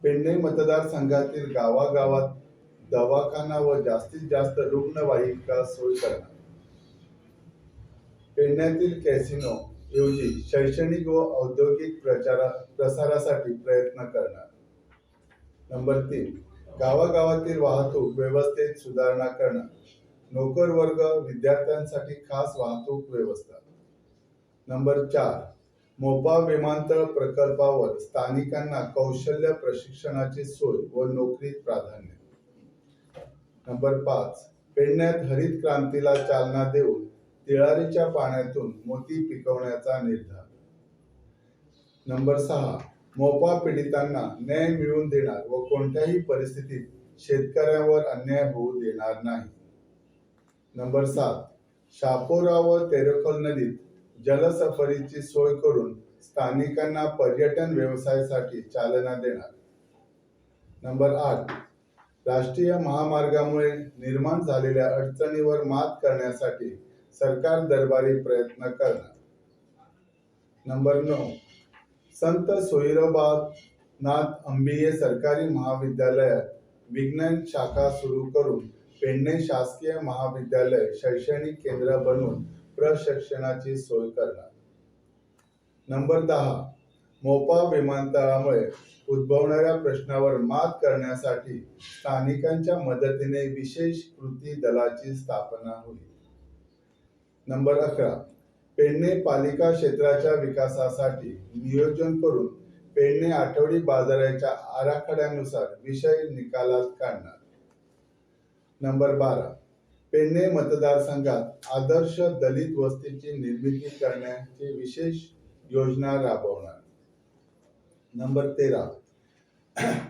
पेडणे मतदारसंघातील गावागावात दवाखाना व जास्तीत जास्त रुग्णवाहिका सोय करणार. पेडण्यातील कॅसिनो ऐवजी शैक्षणिक व औद्योगिक प्रसारासाठी प्रयत्न करणार. नंबर 3, गावागावातील वाहतूक व्यवस्थेत सुधारणा करणार. नोकर वर्ग, विद्यार्थ्यांसाठी खास वाहतूक व्यवस्था. नंबर 4, मोपा विमानतळ प्रकल्पावर स्थानिकांना कौशल्य प्रशिक्षणाची सोय व नोकरीत प्राधान्य. नंबर 5, पेडण्यात हरित क्रांतीला चालना देऊन तिळारीच्या पाण्यातून मोती पिकवण्याचा निर्धार. नंबर 6, मोपा पीडितांना न्याय मिळवून देणार व कोणत्याही परिस्थितीत शेतकऱ्यांवर अन्याय होऊ देणार नाही. नंबर 7, शापोरा व तेरेखोल नदीत जलसफरीची सोय करून स्थानिकांना पर्यटन व्यवसायासाठी चालना देणार. नंबर 8, राष्ट्रीय महामार्गामुळे निर्माण झालेल्या अडचणीवर मात करण्यासाठी सरकार दरबारी प्रयत्न करणार. नंबर 9, संत सोहिरोबा नाथ अंबिये सरकारी महाविद्यालयात विज्ञान शाखा सुरू करून पेडणे शासकीय महाविद्यालय शैक्षणिक केंद्र बनवून प्रशिक्षणाची सोय करणार. नंबर 10, मोपा विमानतळामुळे उद्भवणाऱ्या प्रश्नावर मात करण्यासाठी स्थानिकांच्या मदतीने विशेष कृती दलाची स्थापना होईल. नंबर 11, पेडणे पालिका क्षेत्राच्या विकासासाठी नियोजन करून पेडणे आठवडी बाजाराच्या आराखड्यानुसार विषय निकालात काढणार. नंबर 12, पेडणे मतदारसंघात आदर्श दलित वस्तीची निर्मिती करण्याची विशेष योजना राबवणार. नंबर 13,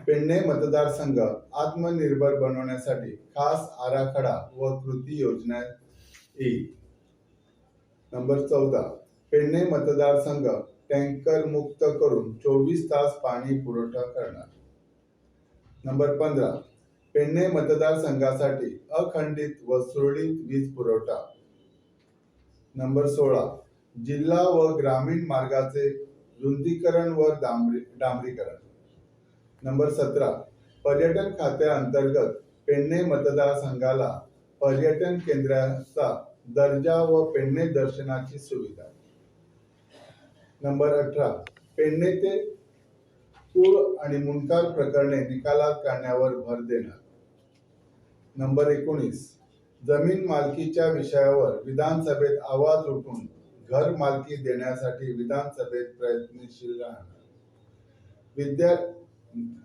पेडणे मतदारसंघ आत्मनिर्भर बनवण्यासाठी खास आराखडा व कृती योजना येईल. नंबर 14, पेडणे मतदारसंघ टँकर मुक्त करून 24 तास पाणी पुरवठा करणार. नंबर 15, पेडणे मतदारसंघासाठी अखंडित व सुरळीत वीज पुरवठा. नंबर 16, जिल्हा व ग्रामीण मार्गाचे रुंदीकरण व डांबरीकरण. नंबर 17, पर्यटन खात्याअंतर्गत पेडणे मतदारसंघाला पर्यटन केंद्राचा दर्जा व पेडणे दर्शनाची सुविधा. नंबर 18, पेडणे ते कुळ आणि मुंडकार प्रकरणे निकालात काढण्यावर भर देणार. नंबर 19, जमीन मालकीच्या विषयावर विधानसभेत आवाज उठवून घर मालकी देण्यासाठी विधानसभेत प्रयत्नशील राहणार.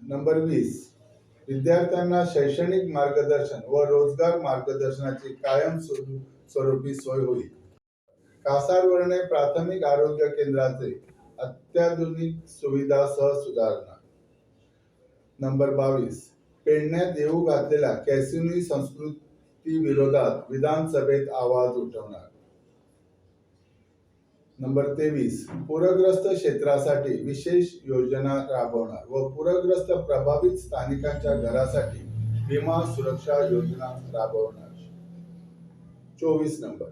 नंबर 20, विद्यार्थ्यांना शैक्षणिक मार्गदर्शन व रोजगार मार्गदर्शनाची कायम स्वरूपी सोय होईल. कासारवर्णे प्राथमिक आरोग्य केंद्राचे अत्याधुनिक सुविधासह सुधारणा. नंबर 22, पेडण्यात येऊ घातलेल्या कॅसिनो संस्कृती विरोधात विधानसभेत आवाज उठवणार. नंबर 23, पूरग्रस्त क्षेत्रासाठी विशेष योजना राबवणार व पूरग्रस्त प्रभावित स्थानिकांच्या घरासाठी विमा सुरक्षा योजना राबवणार. 24 नंबर,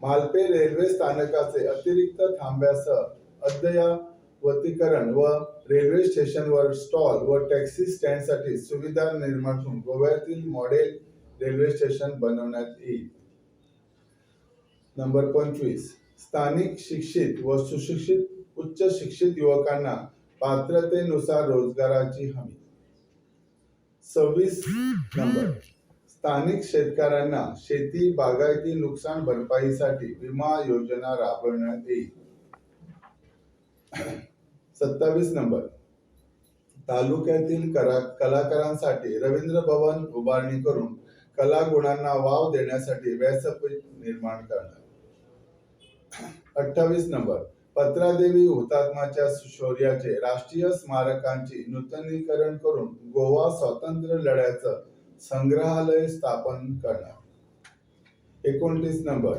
मालपे रेल्वे स्थानकाचे अतिरिक्त थांब्यासह अद्ययावतीकरण व रेल्वे स्टेशनवर स्टॉल व टॅक्सी स्टँडसाठी सुविधा निर्माण करून गोव्यातील मॉडेल रेल्वे स्टेशन बनवण्यात येईल. नंबर 25, स्थानिक शिक्षित व सुशिक्षित, उच्च शिक्षित युवकांना पात्रतेनुसार रोजगाराची हमी. 26 नंबर, स्थानिक शेतकऱ्यांना शेती, बागायती नुकसान भरपाईसाठी विमा योजना राबवण्यात येईल. 27 नंबर, तालुक्यातील कलाकारांसाठी रवींद्र भवन उभारणी करून कलागुणांना वाव देण्यासाठी व्यासपीठ निर्माण करणार. 28 नंबर, पत्रादेवी हुतात्माच्या शौर्याचे राष्ट्रीय स्मारकांची नूतनीकरण करून गोवा स्वातंत्र्य लढ्याचं संग्रहालय स्थापन करणार. 29 नंबर,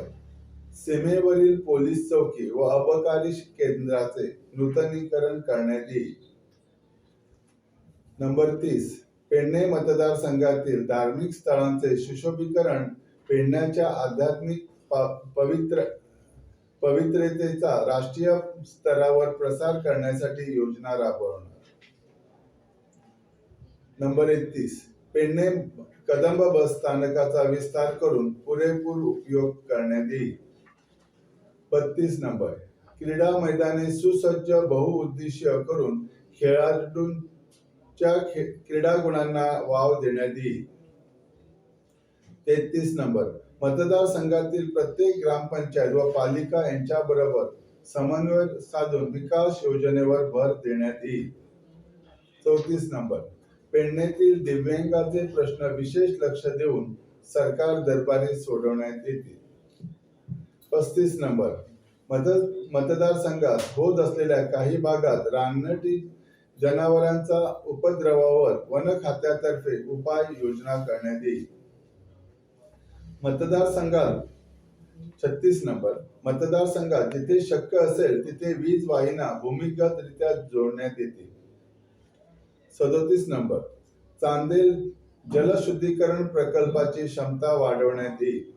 सीमेवरील पोलीस चौकी व अबकारी केंद्राचे नूतनीकरण करण्यात येईल. नंबर 30, पेडणे मतदारसंघातील धार्मिक स्थळांचे सुशोभीकरण, पेडण्याच्या आध्यात्मिक पवित्रतेचा राष्ट्रीय स्तरावर प्रसार करण्यासाठी योजना राबवणार. नंबर 31, पेडणे कदंब बस स्थानकाचा विस्तार करून पुरेपूर उपयोग करण्यात येईल. 32 नंबर, क्रीडा मैदाने सुसज्ज बहुउद्देशीय करून खेळाडूंच्या क्रीडागुणांना वाव देण्यात येईल. 33 नंबर, मतदारसंघातील प्रत्येक ग्रामपंचायत व पालिका यांच्याबरोबर समन्वय साधून विकास योजनेवर भर देण्यात येईल. 34 नंबर, पेडणेतील दिव्यांगाचे प्रश्न विशेष लक्ष देऊन सरकार दरबारी सोडवण्यात येतील. 35 नंबर, मतदारसंघात होत असलेल्या काही भागात रानटी जनावरांचा उपद्रवावर वन खात्यातर्फे उपाय योजना करण्यात येईल. मतदारसंघात 36 नंबर, मतदारसंघात जिथे शक्य असेल तिथे वीज वाहिन्या भूमिगतरित्या जोडण्यात येतील. 37 नंबर, चांदेल जलशुद्धीकरण प्रकल्पाची क्षमता वाढवण्यात येईल.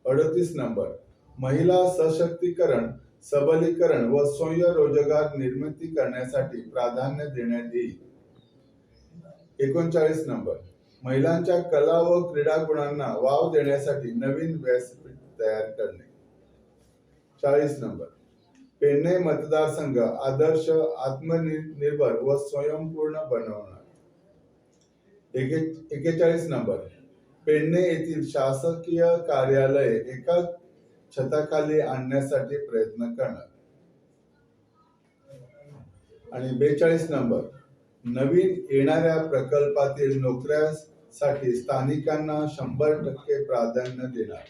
38 नंबर, महिला सशक्तीकरण, सबलीकरण व स्वयंरोजगार निर्मिती करण्यासाठी प्राधान्य देण्यात येईल. 39 नंबर, महिलांच्या कला व क्रीडा गुणांना वाव देण्यासाठी नवीन व्यासपीठ तयार करणे. 40 नंबर, पेडणे मतदारसंघ आदर्श, आत्मनिर्भर व स्वयंपूर्ण बनवणार. 41 नंबर, पेडणे येथील शासकीय कार्यालये एका छताखाली आणण्यासाठी प्रयत्न करणार. आणि 42 नंबर, नवीन येणाऱ्या प्रकल्पातील नोकऱ्यांसाठी स्थानिकांना 100% प्राधान्य देणार.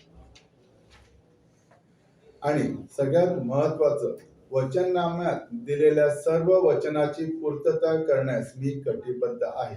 आणि सगळ्यात महत्वाचं, वचननाम्यात दिलेल्या सर्व वचनाची पूर्तता करण्यास मी कटिबद्ध आहे.